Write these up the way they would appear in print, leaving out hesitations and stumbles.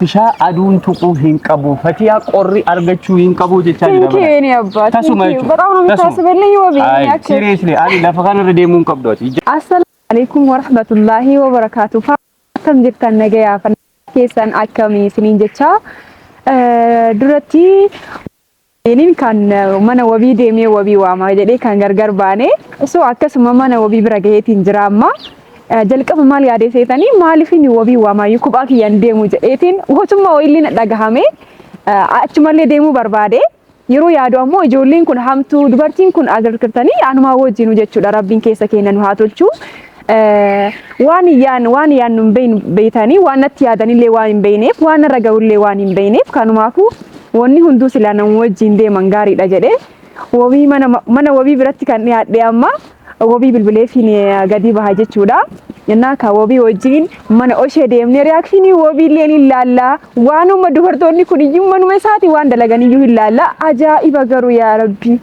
Bishaa aduun tuquu hin qabu. Fatiyaa qorri argachuu hin qabu jechaa jira. Thank you የኔ አባት። Tasuma Thank you. jechuudha. በጣም ነው የምታስብልኝ ወቢ። Ay, ያክል seriously, ani lafa kanarra deemuu hin qabdu ati. Assalaamu alaikum warahmatullahi wabarakaatu. Akkam jirtan nagayaa keessan akkamii isiniin jecha duratti Inin kan mana wabii deemee wabii waama jedhee kan gargar baane so akkasuma mana wabii bira gaheetiin jira amma. Jalqaba maal yaadee seetanii maaliif inni wabii waamaayyuu kophaa kiyyaan deemu jedheetiin gochummaa wayiillee na dhagahame achumallee deemuu barbaade. Yeroo yaadu ammoo ijoolleen kun hamtuu dubartiin kun agartanii anumaa wajjinu jechuudha rabbiin keessa keenya nu haa tolchu. Waan yaan waan yaan nu hin beeytanii waan natti yaadanillee waan hin beeyneef waan narra gahullee waan hin beeyneef kanumaafuu wanni hunduu silaa nama wajjin deeman gaariidha jedhee wabii mana mana wabii biratti kan dhiyaadhe amma wabii bilbileefiin gadi baha jechuudha. Innaa ka wabii wajjin mana oshee deemnee reaction wabii illee ni ilaalla. Waanuma dubartoonni kun iyyuu manuma isaati waan dalagan iyyuu hin ilaalla. Ajaa'iba garuu yaa Rabbi.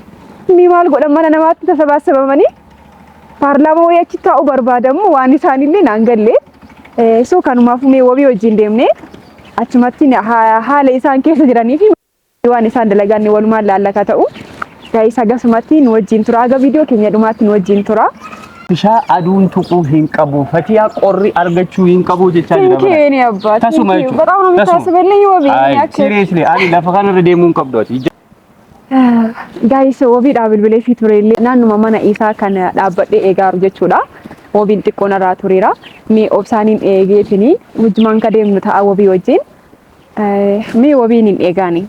Inni maal godhan mana namaatti tasabaasabamanii paarlaamaa wayii achi taa'u barbaadamu waan isaanillee naan galle. So kanumaaf mee wabii wajjin deemnee achumatti haala isaan keessa jiranii fi waan isaan dalagan walumaan laallaka ta'u. Guys, akkasumatti nu wajjin tura. Haga viidiyoo keenya dhumaatti nu wajjin tura. Bishaa aduun tuquu hin qabu. Fatiyaa qorri argachuu hin qabu jechaa jira. Thank you የኔ አባት። Tasuma Thank you. jechuudha. በጣም ነው የምታስብልኝ ወቢ። Ay, ያክል seriously, ani lafa kanarra deemuu hin qabdu ati. Guys, wabiidhaa bilbilee fi tureellee naannuma mana isaa kan dhaabbadhee eegaaru jechuudha. Wabiin xiqqoo narraa tureera. Mee obsaaniin eegeetini wajjumaan ka deemnu ta'a wabii wajjin. Mee wabiin hin eegaani.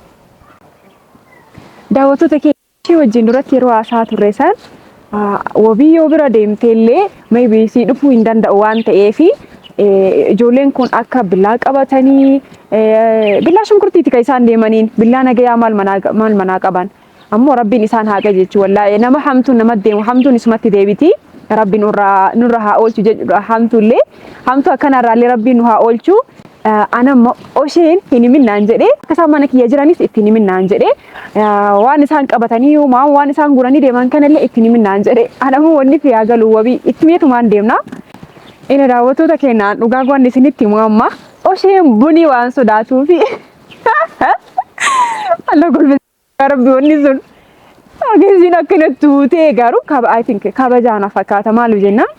Daawwattoota keenya wajjin duratti yeroo haasaa turre san wabii yoo bira deemteellee maybe sii dhufuu hin danda'u waan ta'eefi ijoolleen kun akka billaa qabatanii billaa shunkurtiiti kan isaan deemaniin billaa nagayaa maal manaa qaban. Ammoo rabbiin isaan haa qajeelchu wallaahi nama hamtuun nama deemu hamtuun isumatti deebiti. Rabbi nurra haa oolchu jechuudha hamtuullee hamtuu akkanarraallee rabbiin nu haa oolchu. Ana ammoo osheen hin himinnaan jedhee akka isaan mana kiyya jiranis ittiin himinnaan jedhee waan isaan qabatanii waan isaan guranii deeman kanallee ittiin himinnaan jedhee ana ammoo wanni fi haa galu wabii itti meetumaan deemna. Inni daawwattoota keenyaan dhugaa wanni isinitti himu amma osheen bunii waan sodaatuufi alla golbisa rabbi wanni sun ogeessiin akkanatti huutee garuu I think kabajaa na fakkaata maaliif jennaan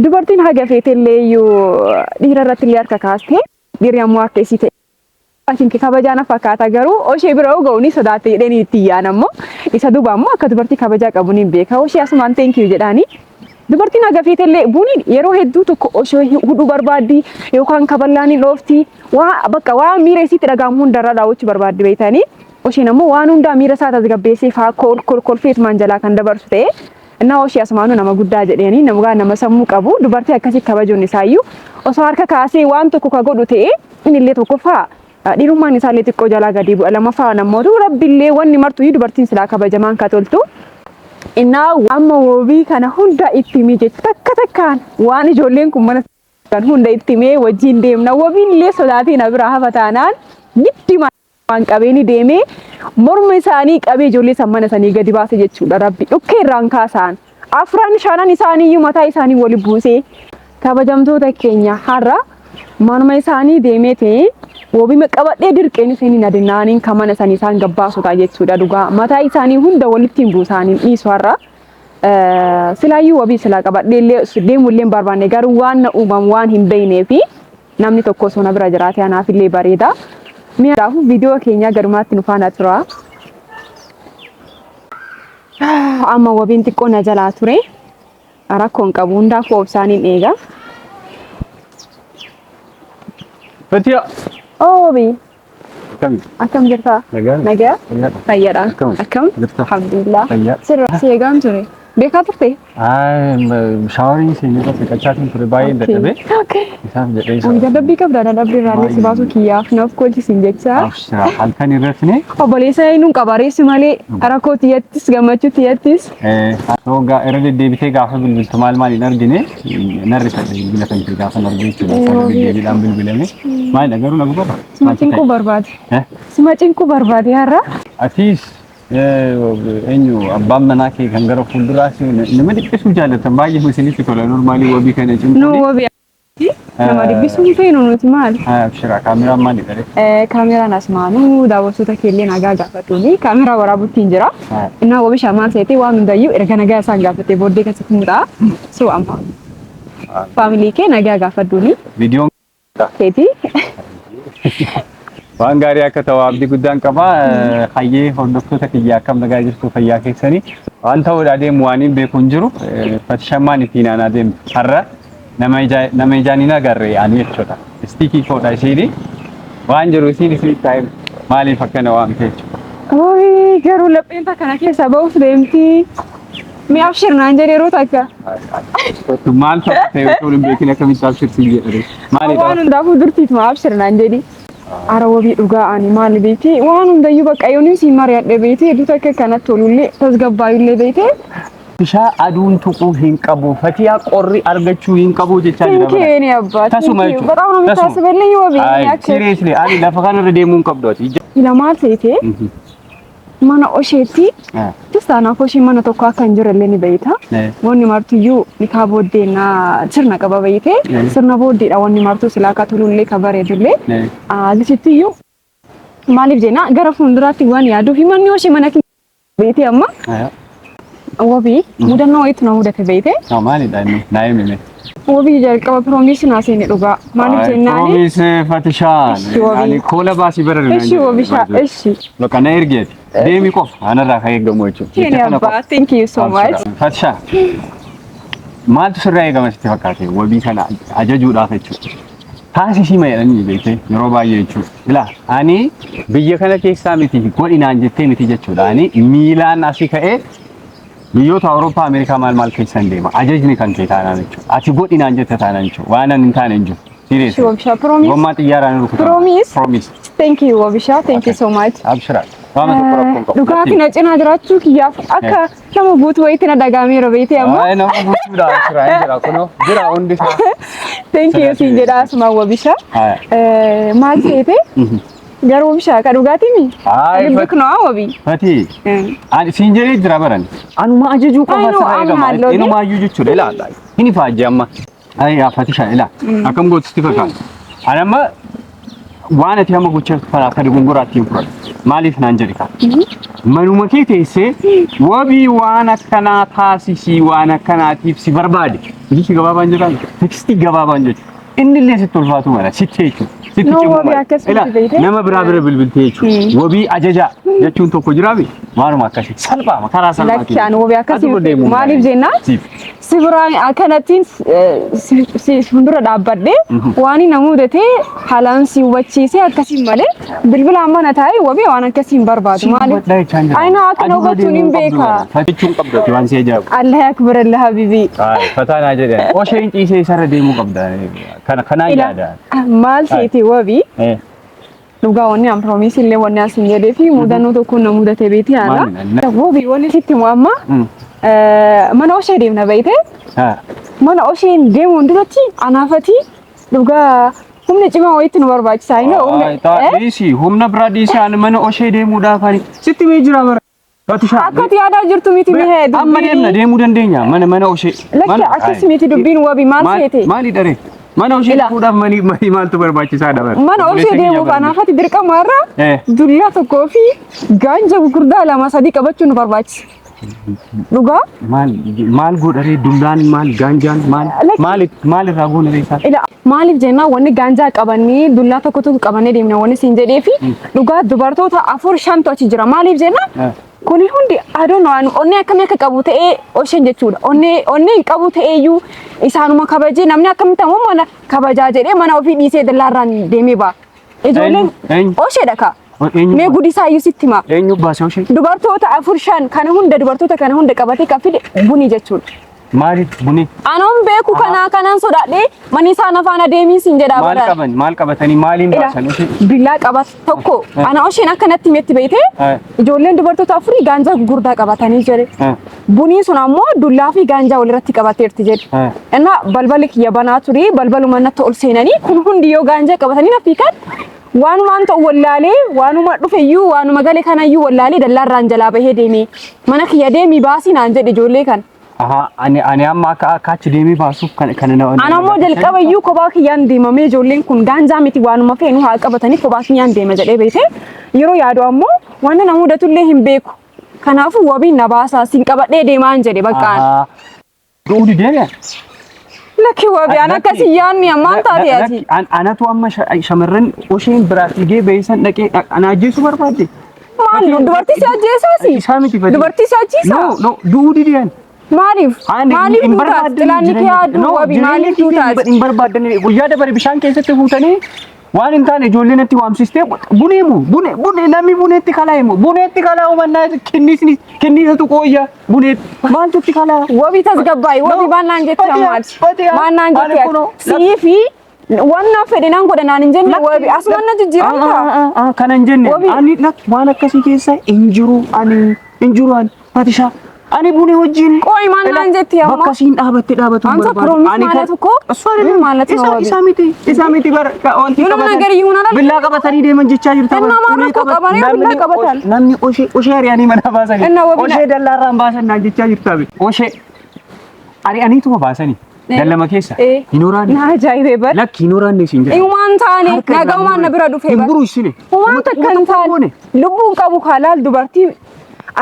dubartiin haga feetellee iyyuu dhiira irratti illee harka kaastee dhiirri ammoo akka isii ta'e I think kabajaa na fakkaata garuu oshee bira ga'u ni sodaate jedhanii itti yaan ammoo isa duuba ammoo akka dubartii kabajaa qabu ni beeka oshee asumaan thank you jedhaanii. Dubartiin haga feetellee buniin yeroo hedduu tokko oshee hudhuu barbaaddi yookaan kaballaan hin dhoofti waa bakka waan miira isiitti dhagahamu hundarra daawwachuu barbaaddi beektanii. Osheen ammoo waan hundaa miira isaa tasgabbeessee faa kol kol kolfeetumaan jalaa kan dabarsu ta'e innaa oshee asumaanuu nama guddaa jedhanii nama nama sammuu qabu dubartii akkasii kabajuun isaayyuu osoo harka kaasee waan tokko ka godhu ta'e inni illee tokkoffaa dhiirummaan isaallee xiqqoo jalaa gadi bu'a lamaffaa namoota rabbillee wanni martuu dubartiin silaa kabajamaan ka toltu. Innaa amma wabii kana hunda itti himee jechuudha. Takka takkaan waan ijoolleen kun mana kan hunda itti himee wajjin deemna. Wabiin illee sodaatee na biraa hafa taanaan giddi waan qabeeni deemee morma isaanii qabee ijoollee san mana sanii gadi baase jechuudha. Rabbi dhukkee irraan kaasaan. Afran shanan isaanii mataa isaanii wali buusee kabajamtoota keenya har'a manuma isaanii deemee ta'ee wabii qabadhee dirqeen isaanii nadinaaniin kan mana sanii isaan gabbaasota jechuudha dhugaa mataa isaanii hunda walitti hin buusaaniin dhiisu har'a. Silaayyuu wabii silaa qabadhee illee deemuu illee hin barbaanne garuu waan na uumamu waan hin beeknee fi namni tokko osoo na bira jiraate anaaf illee bareeda. Mi'aafu viidiyoo keenya garumaatti nu faana tura. Amma wabiin xiqqoo na jalaa ture. Rakkoon qabu hundaafuu obsaaniin eega. Fatiyaa. Oo wabii Akkami? Akkam jirta? Nagaa? Nagaa? Fayyaadha. Fayyaadha. Akkam? Akkam? Jirta? Alhamdulillah. Fayyaa. Sirra si eegaan ture. Beekaa turte? Shower seenee dhiqachaatiin ture baay'ee dadhabee isaaf jedhee isa. Dadhabbii qabda dadhabbii irraallee si baasuu kiyyaaf naaf kolchisiin jecha. Abshira halkan irratti Obboleessa eenyuun qaba reessi malee rakkoo tiyyattis gammachuu tiyyattis. So irra deddeebitee gaafa bilbiltu maal maal hin argine narri fadhe bilbila kan kee gaafa argu jechuudha. Irra deddeebiidhaan bilbilame. Maalidha garuu nagu qaba? Sima cinquu barbaade. Sima cinquu barbaade har'a. Atiis eenyu abbaan manaa kee kan gara fuulduraas nama dhiphisuu jaallatan baay'ee isinitti tola normally wabii kana Nu cinquun. Wabii. Nama dubbisuu hin feenu nuti maal? Abshira, kaameraan maali dha? Kaameraan asmaanuu daawwattoota keellee nagaa gaafadhuuni. Kaameraa waraabutti hin jira. Innaa oomisha maal seetee waan hundayyuu erga nagaa isaan gaafatee booddee kan sitti muxaa. So amma family kee nagaa gaafadhuuni. Viidiyoon Keetii. waan gaarii akka ta'u abdii guddaan qaba. Hayyee, hordoftoota kiyya, akkam nagaa jirtu, fayyaa keessanii? Waan ta'uudha adeemu waan hin beeku hin jiru. Fatishammaan ittiin aanaa deemtu. Har'a nama ijaan hin agarre ani jechuudha. Istiikii koodha isiini. Waan jiru isiin isinitti taa'e maaliif akkana waamte jechuudha. Oyi, garuu lapheen kana keessa ba'uuf deemti. Mee abshir naan jedhe yeroo takka. Maal ta'e otoo hin beekin akkamitti abshir siin jedhare? Maalidha? Waan hundaafuu durtiituma abshir naan jedhi. Ara wabii, dhugaa ani maal beekte, waan hundayyuu bakka yooniin siin mari'adhe beekte, hedduu takka kanatti tolullee tasgabbaayullee beekte. Bishaa aduun tuquu hin qabu. Fatiyaa qorri argachuu hin qabu jechaa jira. Thank you የኔ አባት። Tasuma Thank you. jechuudha. በጣም ነው የምታስብልኝ wabii. Ay, seriously, ani lafa kanarra deemuu hin qabdu ati. Ila maal seete, mana osheetti just anaaf oshee mana tokko akka hin jirrellee ni beeyta. Wanni martuyyuu nikaa booddee na sirna qaba beeyte. Sirna booddeedha wanni martuu silaa akka tolullee ka bareedullee. Agisittiyyuu maaliif jenna, gara fuulduraatti waan yaaduu fi manni oshee mana keenya beeyte. Amma wabii, mudannoo wayiitu na mudate beeyte. Maalidha inni? Naa himi. Wabii, jalqaba promise naa seene dhugaa. Maaliif jennaani? Promise, Fatishaan. Ishi wabii. Ani koola baasii bara Ishi wabishaa, ishi. Bakka na ergeeti. Deemi qofa. Anarraa kan eegamu jechuudha. የኔ አባት, thank you so much. Fatishaa. Maaltu sirraa eegama sitti fakkaate wabii kana ajajuudhaaf jechuudha? Taasisii jedhanii beektee yeroo baay'ee jechuudha. Ilaa, ani biyya kana keessaa miti godhinaan jettee miti jechuudha. Ani miilaan asii ka'ee biyyoota Awurooppaa, Ameerikaa maal maal keessa hin deema. Ajajni kan kee taanaan jechuudha. Ati godhinaan jette taanaan jechuudha. Waan ani hin taane hin jiru. Ishi wabishaa, promise. Gommaa xiyyaaraan rukutama. Promise. Promise. Thank you wabishaa, thank you so much. Abshira. Waan tokko rakkoon qabu. Dhugaatii na cinaa jiraachuu kiyyaaf akka nama guutuu wayiitti na dhagaameera beekte amma. Ay, nama guutuudha. Abshira, hin jira kunoo. Jira hundi isaa. Thank you siin jedha asuma wabishaa. Haya. Maal seete, garuu wabishaa ka dhugaatii Ay, ልብክ ነው wabii. Fati, ani siin jedhee jira baran. Anuma ajajuu qofa Ay, no, sirraa eegama. amma halluu. Inumaayyuu jechuudha. Ilaala. Hin ifaajje amma. Ay, yaa Fatisha, ilaa. Akkam gootu sitti fakkaata? Ani amma waan ati amma gochaa jirtu kana akka dogongoraatti hin fudhadhu. Maaliif naan jedhi kaa? Manuma kee teessee wabii waan akkanaa taasisii, waan akkanaatiif si barbaade. Bilisii gabaabaan jedhaan, text gabaabaan jechuudha. Inni illee sitti ulfaatu mala sitti jechuudha. Sitti No, cimuu wabii mala. akkasumatti Ilaa, beekte. nama biraa bira bilbiltee jechuudha. Wabii ajajaa jechuun tokko jiraami, waanuma akkasii salphaama karaa salphaatiin. Lakki, ani wabii akkasii Asuma deemuu maaliif jennaan Siif. si biraan akkanattiin si fuuldura dhaabbadhee waan na mudate haalaan si hubachiisee akkasiin malee bilbilaan mana taa'ee wabii waan akkasii hin barbaadu. Maaliif? Ayinaa akka na hubachuun hin beeka. Jechuun qabdu ati waan si ajaa'ibu. Allah akbar, Allah habibi. Fataa naa jedhan. Osheen ciisee isarra deemuu qabda. Kana kanaan Ila yaada. maal seeti wabii, dhugaa wanni an promise illee wanni asin jedhee fi mudannoo tokko na mudate beeti haala. Maali? Wabii, wanni sitti himu amma mana oshee deemna beeyte. Mana osheen deemuun duratti anaafati dhugaa humna cimaa wayiitti nu barbaachisa. Inni humna Dhiisi, humna biraa dhiisi, ani mana oshee deemuudhaaf ani sitti mee jira bara. Fatishaa. Akkati yaadaa jirtu miti mihee. Amma deemna, deemuu dandeenya mana oshee. Lakki, akkas miti dubbiin wabii, maal seete? Maali dharee? Mana oshee Ila. deemuudhaaf mani mani maaltu barbaachisaadha bara? Mana oshee deemuuf anaafati dirqama irraa dullaa tokkoo fi gaanja gurguddaa lama sadii qabachuun nu barbaachisa. Dhugaa? Maal maal godharee, dullaan maal, gaanjaan maal? Lakki. Maal maal irraa goonaree isaa? Ila, maaliif jennaan, wanni gaanjaa qabannee dullaa tokko tokko qabannee deemna wanni siin jedhee fi dhugaa dubartoota afur shantu achi jira. Maaliif jennaan, kuni hundi adoon waan onnee akkamii akka qabu ta'ee osheen jechuudha. Onnee onnee hin qabu ta'eeyyuu isaanuma kabajee, namni akkamitti ammoo mana kabajaa jedhee mana ofii dhiisee dallaarraan deemee ba'a. Ijoolleen Eenyu? osheedha ka. Eenyu? Mee guddisaa iyyuu sitti hima. Eenyu baasee oshee? Dubartoota afur shan kana hunda, dubartoota kana hunda qabatee kan fide buni jechuudha. Maaliif buni? Anoon beeku kanaa kanaan sodaadhee manni isaan afaan adeemiin siin jedhaa Maal bara. qaban? Maal qabatanii maaliin Ila, baasan oshee? billaa qabat tokko. Ana osheen akkanatti himetti beeyte, ijoolleen dubartoota afurii gaanjaa gurguddaa qabatanii jedhe. Bunii sun ammoo dullaa fi gaanjaa walirratti qabateerti jedhe. Inna balballi kiyya banaa ture, balbaluma natti ol seenanii, kun hundi yoo gaanjaa qabatanii na fiikan, waanumaan ta'u wallaalee, waanuma dhufeyyuu waanuma gale kanayyuu wallaalee dallaarraan jalaa bahee deeme. Mana kiyya deemii baasii naan jedhe ijoollee kana. Ahaa, ani amma akka achi deemee baasuuf kana na. Ana ammoo jalqaba iyyuu kophaa kiyyaan deemamee, ijoolleen kun gaanjaa miti, waanuma feenu haa qabatanii, kophaa kiyyaan deema jedhee beekte. Yeroo yaadu ammoo waan na mudatullee hin beeku. Kanaafuu wabiin na baasaa, siin qabadhee deemaan jedhe bakka. Ahaa. Du'uu didee. Lakki wabii, an akkasii yaadni ammaan taate ati. Anatu amma shamarran osheen biraa fiigee beeysan dhaqee ana ajjeesuu barbaadde. Maal, dubartii si ajjeesaasi? Isaa miti fedhi. Dubartii si ajjeesaa? No, no, du'uu dideen. Maaliif? Maaliif duutaas? Xilaanni kee haaduu wabii, maaliif duutaas? Hin barbaaddan. Guyyaa dabare bishaan keessatti fuutanii waan hin taane ijoollee natti waamsistee bunee moo bune bune namni buneetti kalaa'imu, buneetti kalaa'u mannaa kenniisni kenniisatu qooyya, buneetti maaltu itti kalaa'a? Wabii, tasgabbaa'i. Wabii, maal naan jette ammaati? Maal naan jette ati? Sii fi waan na fedhe naan godha naan hin jenne wabii, asuma na jijjiiramta. Kana hin jenne. Wabii. Ani waan akkasii keessa hin jiru, ani hin jiru, ani Fatishaa, ani bune wajjin. Qoy, maal naan jetti amma? Bakka siin dhaabatte dhaabatu አንተ promise ማለት እኮ ምን ማለት ነው? Isa wabii? Miti, isa miti bara wanti ምንም ነገር ይሁን አላልኩም። Billaa qabatanii deeman jechaa jirta. እና bara. ማን እኮ qabanii Namni billaa qabatan. Namni oshee ari'anii mana baasanii. እና wabii Oshee dallaarraan baasan naan jechaa jirta. Oshee ari'aniituma baasanii dallama keessa. Hin horaanne. Na ajaa'ibee bar. Lakki, hin horaanne siin jedha. Uumaan taane Harka irraa nagaumaan na bira dhufee Hin bar. buru isine. Uumaan takka hin taane lubbuun qabu ካላል dubartii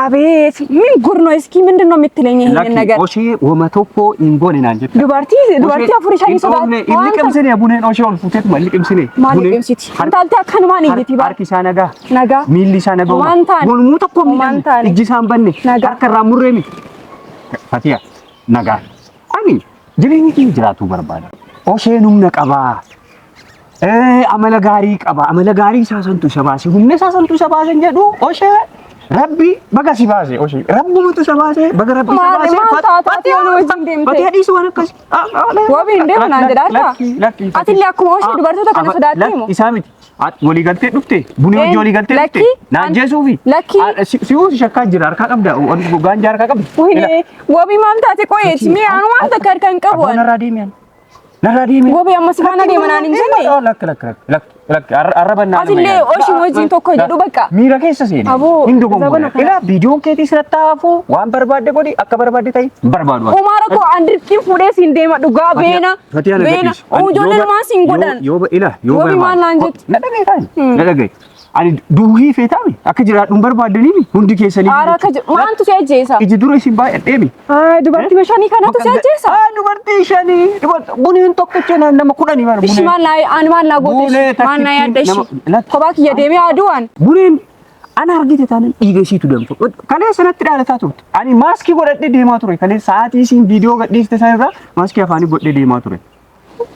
አቤት ምን ጉር ነው? እስኪ ምንድን ነው የምትለኝ? ይሄንን ነገር Oshee wama tokko hin goone naan jetta. Dubartii afurii shanii sodaatu. Hin liqimsine buneen, oshee ol fuuteetuma hin liqimsine. Maal liqimsiti? Intalti akkanumaan iyyiti bar. Harki isaa nagaa. Nagaa. Miilli isaa nagaa. Homaan taane. Mormuu tokko Homaan miidhamne. taane. Ijji isaa hin banne. Nagaa. Harka irraa murree miti. Fatiya, nagaa. Ani jireenya kiyya jiraatuu barbaada. Osheen humna qabaa. Amala gaarii qaba. Amala gaarii isaa santu isa baase. Humna isaa santu isa baase hin jedhu. Oshee, Rabbi baga si baase. Oshee, Rabbumatu isa baase. Baga Rabbi isa Maal baase. maal taata ati yoo wajjin deemte? Fatiya, dhiisu waan akkasii. Wabii, hin deemu naan jedhaa. Lakki. Atillee akkuma oshee dubartoota kana sodaattee moo? Isaa miti. Walii galtee dhufte. Bunee hojii walii galtee dhufte. Lakki. Naan jeesuufi. Lakki. Si shakkaa jira, harkaa qabda. Gaanjaa harkaa qabda. ወይኔ wabii, maal taate qoyeeti? Mee anu waan takka harka hin qabu. Abbaa, narraa deemi. Narraa deemi. Wabii, amma si faana deema naan hin jenne? Lakki, lakki, lakki, lakki, arraba naan. Atillee oshii wajjin tokko jedhu bakka. Miira keessa seeni. Aboo, Hin dogongoran. zabana kana. Ilaa, viidiyoon keetii sirratti hafu, waan barbaadde godhi, akka barbaadde ta'i hin barbaadu. Umaara koo, an dirqiin fuudhee siin deema dhugaa beena. Beena. Ijoollee lamaan siin godhan. Yoo ila yoo Wabii, maal naan jetti? Na dhagaye taani. Na dhagaye. Ani duhii feetaami akka jiraadhu hin barbaaddaniimi hundi keessanii. Aara akka maaltu si ajjeesa? Iji dura isin baay'adheemi. Ay, dubartii shanii kanatu si ajjeesa? Ah, dubartii shanii. Buneen tokkicha nama 10 bara. Ishi maal naa ani maal naa goote? Bunee Ishi maal naa yaadda takkitti ishi? nama- Kophaa kiyya deemee aduwaan. Buneen ana argite taanan dhiiga isiitu danfu. Kalee sanatti dhaalataa turte. Ani maaskii godhadhee deemaa ture. Kalee sa'aatii isiin viidiyoo gadhiiste san irraa maaskii afaanii godhee deemaa ture.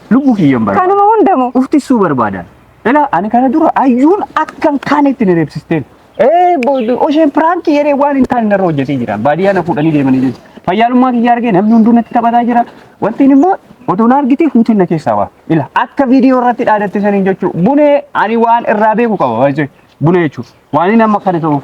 Lubbuu kiyyan barbaada. Kanuma hundamoo. Uffisuu barbaadan. Ilaa, ani kana dura ayyuun akka hin kaanetti na reebsisteen. Osheen prankii yeree waan hin taane narra hojjetee jira. Baadiyyaa na fuudhanii deemanii jiru. Fayyaalummaa kiyya argee namni hunduu natti taphataa jira. Wanti immoo otoo na argite fuutiin na keessaa waa. Ila, akka viidiyoo irratti dhaadatte saniin jechuudha. Bunee ani waan irraa beeku qaba. Bunee jechuudha. Waan inni amma kana ta'uuf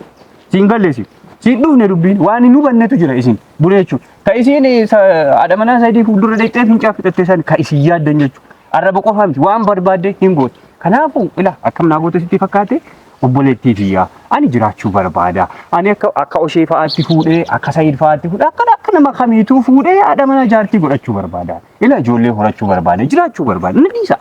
siin galleessi. Siin dhufne dubbiin waan hin hubannetu jira isin bunee jechuudha. Ka isiin haadha manaa sadii fuuldura dhaqxee fincaa fixatte san ka isin yaaddan jechuudha. Arraba qofa miti, waan barbaadde hin gootu. Kanaafuu ila, akkam naa goote sitti fakkaate, obboleettii tiyyaa, ani jiraachuu barbaada. Ani akka oshee fa'aatti fuudhee, akka Sayid fa'aatti fuudhee, akka nama kamiituu fuudhee haadha mana jaartii godhachuu barbaada. Ila, ijoollee horachuu barbaada, jiraachuu barbaada. Na dhiisa.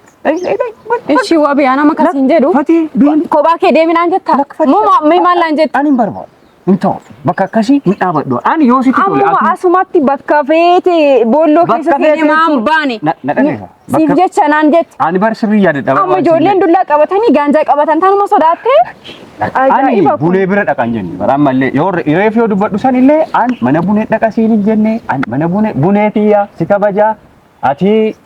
Ishi wabii, ana akkasiin jedhu. Fatii biin Kophaa kee deeminaan jetta? Moo mee maal naan jetta? Ani hin barbaadu. Hin ta'u. Bakka akkasii hin dhaabadhu. Ani yoo sitti tole. Ammuma asumatti bakka feete boolloo keessa Bakka seenee feete maan jechuun- baane. Na dhageessa. Siif jecha naan jette. Ani bar sirrii yaadadha. Amma ijoolleen dullaa qabatanii gaanjaa qabatan tanuma sodaattee? Ani Ajaa'iba kun. bunee bira dhaqan jenne. Bara ammallee yoo reef yoo dubbadhu san illee an mana bunee dhaqa siin hin jenne. An mana bunee, bunee tiyya si kabajaa, ati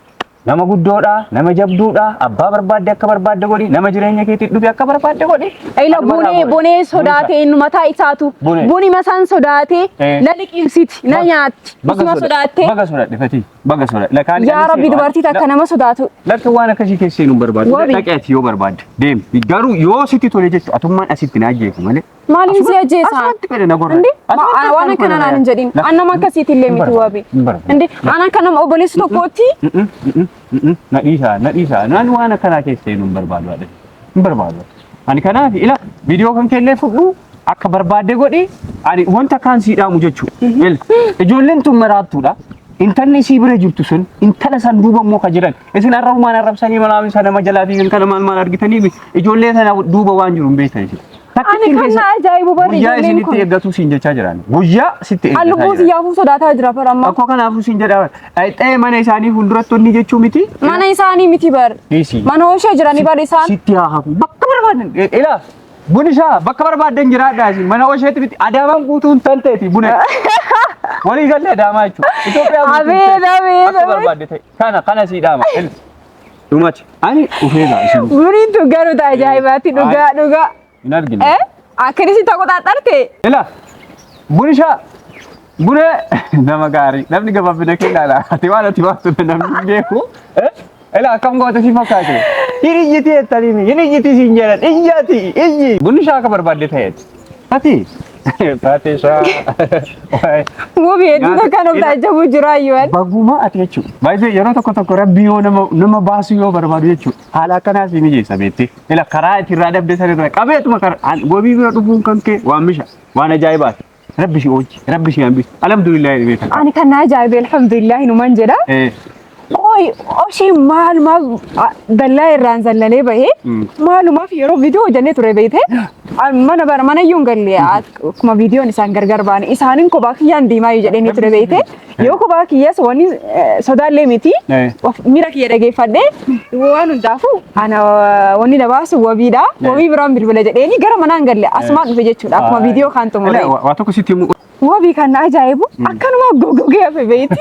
nama guddoodha, nama jabduudha, abbaa barbaadde akka barbaadde godhi, nama jireenya keetii dhufe akka barbaadde godhi. Ila, Anuma bunee irraa bunee sodaate inni mataa isaatu. Bunee. Buni masaan sodaate na liqimsiti na nyaatti. Isuma sodaatte. Baga sodaadhe fatii, baga sodaadhe. Lakaan Yaa Rabbi, dubartii takka nama sodaatu. Lakka, waan akkasii keessa seenuu hin barbaadu. Wabii. Dhaqee ati yoo barbaadde deemi. Garuu yoo sitti tole jechuudha, atummaan asitti na ajjeesu malee. Maaliin si ajjeesa? Asumatti fedhe na gorra. Indi waan akkana naan hin jedhin. An nama akkasiitti illee miti wabi. Hin barbaadu. Indi an akka nama obboleessi tokkootti. Na dhiisaa, na dhiisaa. Naan waan akkanaa keessa seenuu hin barbaadu. Haadha. Hin barbaadu. Ani kanaaf ila, viidiyoo kan keellee fudhu, akka barbaadde godhi. Ani wanta kaan sii dhaamu jechuudha. Ijoolleen tun maraattuudha. Intalli isii bira jirtu sun intala san duuba immoo ka jiran isin arrabumaan arrabsanii malaa isa nama jalaa fi kan kana maal maal argitanii ijoollee sana duuba waan jiru hin beektan isin. Ani kan na ajaa'ibu barri Guyyaa ijoolleen isinitti kun. eeggatu siin jechaa jiran. Guyyaa sitti eeggataa An lubbuu jiran. siyyaafuu sodaataa jira bara ammaa. Akkoo kanaafuu siin jedhaa dhayxee mana isaanii fuulduratti wanni jechuu miti. Mana isaanii miti bar. Dhiisi. Mana oshee jiranii bar isaan. Sitti haa hafu. Bakka barbaadan ilaa buni isaa bakka barbaadan jiraadhaa isin mana osheetti miti Adaamaan guutuun tanteeti buna. Walii galee Adaamaa jechuudha. Itoophiyaa guutuun Abeet, ta'e. abeet, Akka abeet. barbaadde ta'e. Kana kana sii dhaama. Dhumati. Ani dhufeera isin Buniin tun garuu ta'a ajaa'ibaatti dhugaa dhugaa. hin argine. Eh? Akkanis ta'u qoxaaxarte. Ila bunishaa buna nama gaarii namni gabaabina kee ilaala ati waan ati baaftu namni hin beeku. Ila akkam goota si fakkaate. Hin iyyiti jettanii hin iyyiti siin jedhan iyyati iyyi. Bunishaa akka barbaadde ta'eeti. Ati Fatishaa. Wabii hedduu takka nuuf taajjabuu jira ayyuan. Baguma ati jechuudha. Baay'ee yeroo tokko tokko rabbi yoo nama baasuu yoo barbaadu jechuudha. Haala akkanaa si mijeessa beektee. Ila karaa itti irraa dabde san irraa qabeetuma karaa wabii bira dhufuun kan kee waan misha waan ajaa'ibaati. Rabbi si oolchi rabbi si hambisi. Alhamdulillah beekta. Ani kan na ajaa'ibe alhamdulillah numan jedha. Qoy oshee maalumaaf dallaa irraan zallalee bahee maalumaaf yeroo viidiyoo hojjannee ture beekte mana bara mana iyyuu hin galle akkuma viidiyoon isaan gargar baane isaaniin kophaa kiyyaan deemaa iyyuu jedhanii ture beekte yoo kophaa kiyyas wanni sodaallee miti miira kiyya dhageeffadhee waan hundaafuu ana wanni na baasu wabiidha wabii biraan bilbila jedheeni gara manaan galle asumaan dhufe jechuudha akkuma viidiyoo kaan xumuree. Waa tokko sitti himu. Wabii kan na ajaa'ibu akkanuma goggogee hafe beeyti.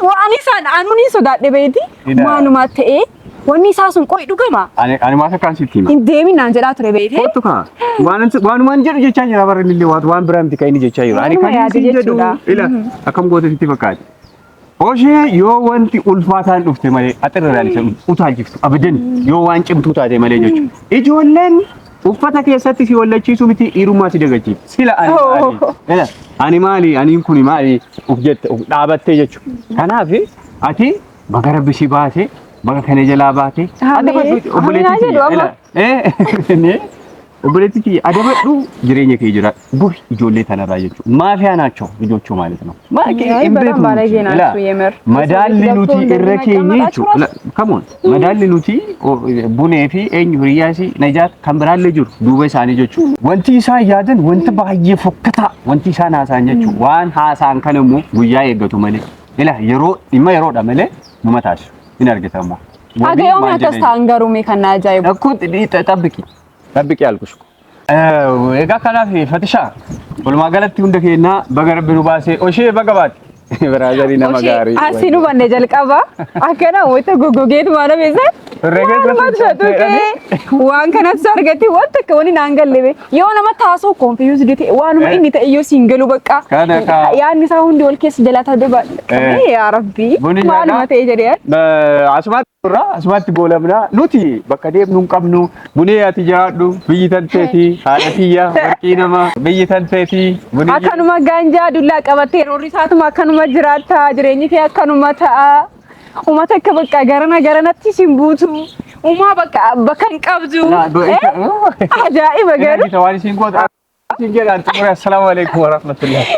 Waan isaan anuun hin sodaadhe beeyti. Ida. Maaluma ta'ee wanni isaa sun qo'i dhugama. Ani waan akkaan sitti hima. Hin deemin naan jedhaa ture beeyti. Kottu kaa. Waanumaan jedhu jechaa jira barri illee waan biraa miti kan inni jechaa jiru. Ani Waanuma kan inni yaade siin jedhu jechuudha. ila akkam goote sitti fakkaate. Oshee yoo wanti ulfaataan dhufte malee axirraan isa utaalchiftu abadan yoo waan cimtuu taate malee jechuudha. Ijoolleen uffata keessatti si wallachiisu miti dhiirummaa si dagachiifti. Sila ani maali? Ila ani maali? Aniin kuni maali? Uf jette uf dhaabattee jechuudha. Kanaaf ati baga rabbi si baase baga kana jalaa baate Ameen. adabadhu Ameen haa obboleettii jedhu kiyya. amma. Ila obboleettii kiyya adabadhu jireenya kee jira buri ijoollee tanarraa jechuudha. Maafiyaa ናቸው ልጆቹ ማለት ነው። አይ በጣም ባለጌ ናቸው የምር። Madaalli nuti irra keenye jechuudha. Come on. Madaalli nuti bunee fi eenyu hiriyaasi Najaat kan biraallee jiru duuba isaanii jechuudha. Wanti isaan yaadan wanta baay'ee fokkataa wanti isaan haasa'an jechuudha. Waan haasa'an kana immoo guyyaa eeggatu malee. Ila yeroo dhimma yeroodha malee numa taasisu. Hin argita immoo. Haga yoomii akkas ta'an garuu mee kan na ajaa'ibu. Akkoo xabbiqi. Xabbiqi alkush. Egaa kanaaf Fatishaa walumaa galatti hunda keenyaa baga rabbi nu baasee oshee baga baate. Biraazarii nama gaarii. Asii nu banne jalqaba akkana wayita goggogeetu maana beese. Herreega Waanuma tuqee waan kanatti argate wanta akka wani naan galle be yoo nama taasoo confused ta'e waanuma inni ta'e yoo siin galu bakka Kana kaa- yaadni isaa hundi wal keessa jalaa ta'e Eh. yaa rabbii Bunni maaluma nyaataa? ta'e jedhee Asumatti irraa asumatti goolabna nuti bakka deemnu hin qabnu bunee ati jiraadhu biyyi tanteeti haadha tiyya warqii nama biyyi tanteeti bunee Akkanuma gaanjaa dullaa qabattee roorri isaatuma akkanuma jiraatta jireenyi kee akkanuma ta'a. Uummata akka bakka garana garanatti sin buutu. Uumaa bakka bakka hin qabdu. Eh? Ajaa'iba garuu. Waan isin gootu isin jedhaan xumure assalaamu alaikum warahmatullahi.